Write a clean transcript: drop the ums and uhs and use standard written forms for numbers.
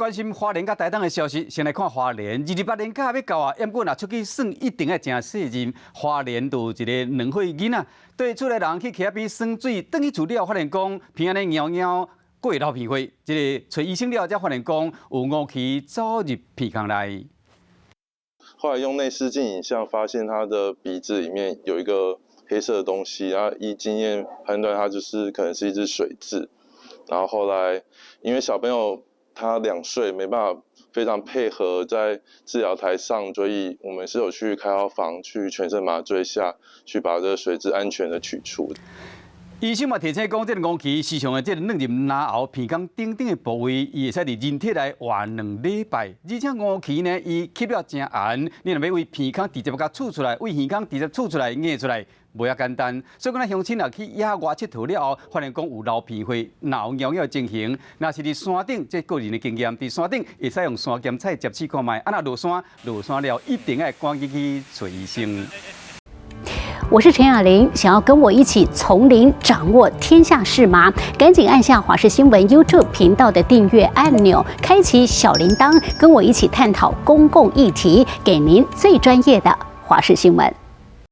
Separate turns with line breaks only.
關心花蓮佮台東的消息，先來看花蓮。28連假欲到啊，毋過若出去耍一定愛誠細膩。花蓮就有一个2歲囡仔，對厝內人去溪仔邊耍水，轉去厝了，發現講鼻仔咧貓貓過流鼻血，這个揣醫生了，才發現講有烏蠅走入鼻孔內。
後來用內視鏡影像發現他的鼻子裡面有一個黑色的東西，然後依經驗判斷，它就是可能是一隻水蛭。然後後來因為小朋友他2歲，沒辦法非常配合在治療台上，所以我們是有去開刀房，去全身麻醉下去把這個水蛭安全的取出。
醫生嘛提醒講，這个烏蠅時常會這个鑽入嚨喉、鼻孔等等的部位，伊會使佇人體內活2禮拜。而且烏蠅呢，伊吸了誠絚，你若欲對鼻孔直接共取出來，對耳孔直接取出來、挵出來，無遐簡單。所以講，咱鄉親若去野外𨑨迌了後，發現講有流鼻血、若有貓貓的情形，若是佇山頂，這個人的經驗，佇山頂會使用山鹹菜汁試看覓。啊，若落山落山了，一定愛趕緊去揣醫生。
我是陳雅玲，想要跟我一起從零掌握天下事嗎？趕緊按下華視新聞 YouTube 頻道的訂閱按鈕，開啟小鈴鐺，跟我一起探討公共議題，給您最專業的華視新聞。